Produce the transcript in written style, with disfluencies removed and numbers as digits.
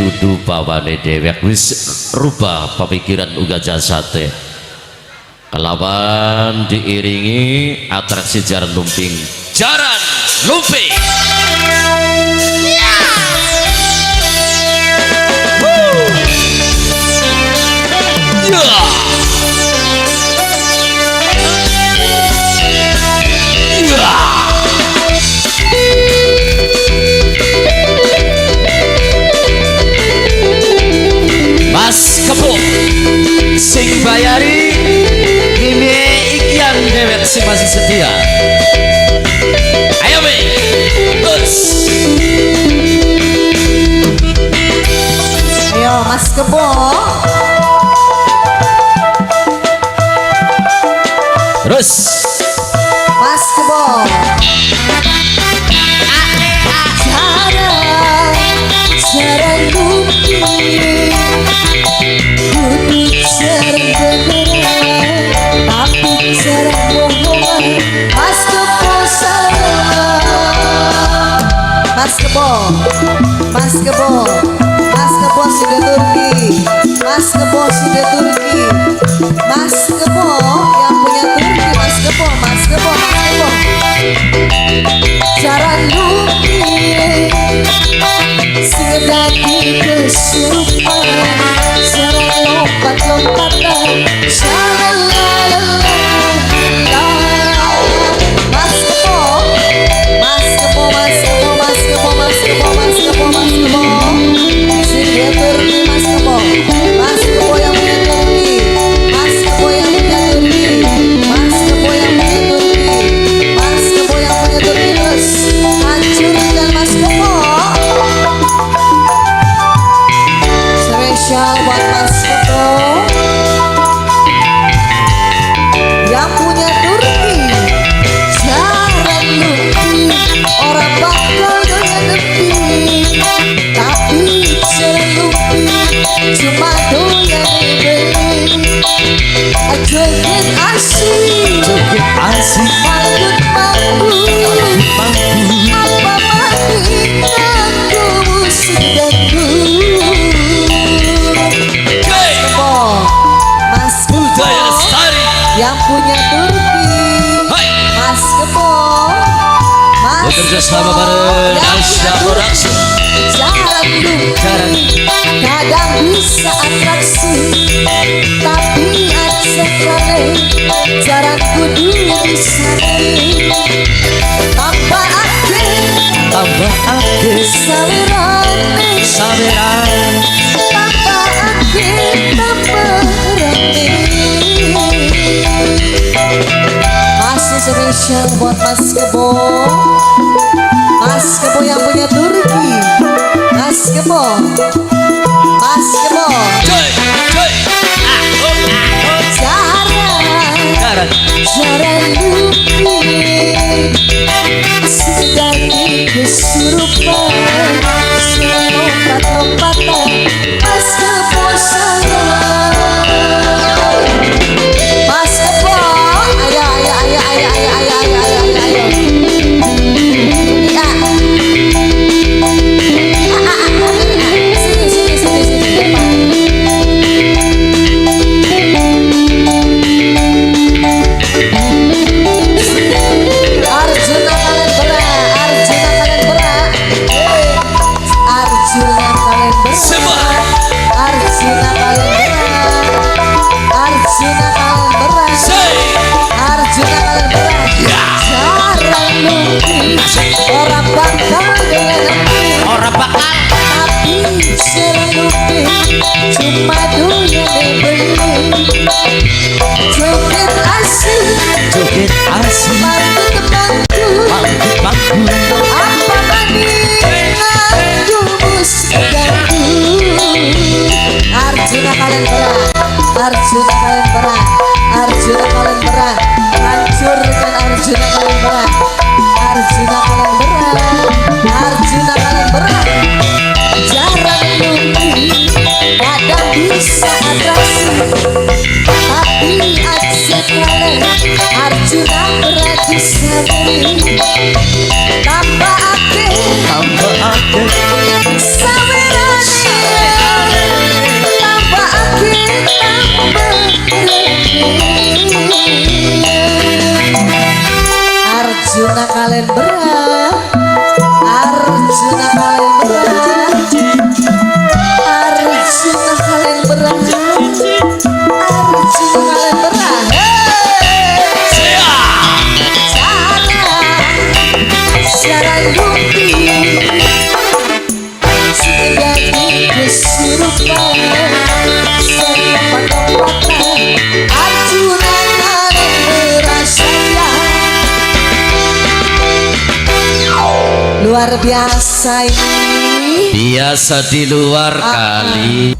dudu bawane dewek wis rubah pemikiran uga jasate kelawan diiringi atraksi jaran lumping. Jaran lumping. Mas Kebo sing bayari mimi ikian dewek sing masih setia. Ayo be, terus. Ayo Mas Kebo. Terus. Mas Kebo. Jaran lumping, kudu jaran beneran, tapi jaran bohongan. Mas Kebo salah. Mas Kebo, Mas Kebo, Mas Kebo sudah Turki, Mas Kebo sudah Turki, Mas Kebo yang punya Turki, Mas Kebo, Mas Kebo, Mas Kebo. Jaran lumping, sing dadi kesurupan, jaran lompat-lompatan, jalan la la la. Mas Kebo, Mas Kebo, Mas Kebo, Mas Kebo, Mas Kebo, Mas Kebo, Mas Kebo, sudah Turki Mas Kebo, Mas Kebo yang punya Turki, Mas Kebo yang punya Turki, Mas Kebo yang punya Turki, Mas Kebo yang punya Turki, terus hancurkan Mas Kebo. Spesial buat Mas Kebo yang punya Turki. Jaran lumping, orang bakal doyan nepi, tapi jaran lumping cuma doyan beli. Joget asik, Joget asik, manggut manggut, apa maning nganggo musik dangdut. Hey, Kebo, Mas Kebo budaya lestari. yang punya Turki, Hai. Mas Kebo, Mas Bekerja sama Kebo bareng yang Aisyah punya Turki. Production. Jaran lumping, kadang bisa atraksi, tapi aja kale jaran kudu bisa tambah akeh, Tambah akeh sawerane, saweran. Tambah akeh, tambah rame. Masih spesial buat Mas Kebo, Mas Kebo yang punya Turki, Mas Kebo, Mas Kebo. Joy, joy. Jaran, Jaran. Jaran lumping, sing dadi kesurupan, lompat-lompatan, Mas Kebo salah. Mas Kebo, ayo ayo ayo ayo ayo ayo ayo ayo ayo. Ya. Ah, ah, ah, ah. Sini sini sini sini depan. Arjuna kalian berat, Arjuna kalian berat, Arjuna kalian berat, Arjuna kalian berat, Arjuna kalian berat, Arjuna kalian berat. Jaran lumping, orang bakal doyan nepi, Orang bakal. Tapi jaran lumping cuma doyan beli. Joget asik, Joget asik, manggut manggut, manggut manggut. Apa maning nganggo musik dangdut. Arjuna kalian berat, Arjuna kalian berat, Arjuna kalian berat, hancurkan Arjuna kalian berat, Arjuna kalian berat, Arjuna kalian berat. Jaran lumping, kadang bisa atraksi, tapi aja kalian Arjuna berat bisa beli. Tambah akeh, Tambah akeh sawerane. Jaran lumping sing dadi kesurupan, sering lompat-lompatan. Arjuna merasa luar biasa ini. Biasa di luar kali.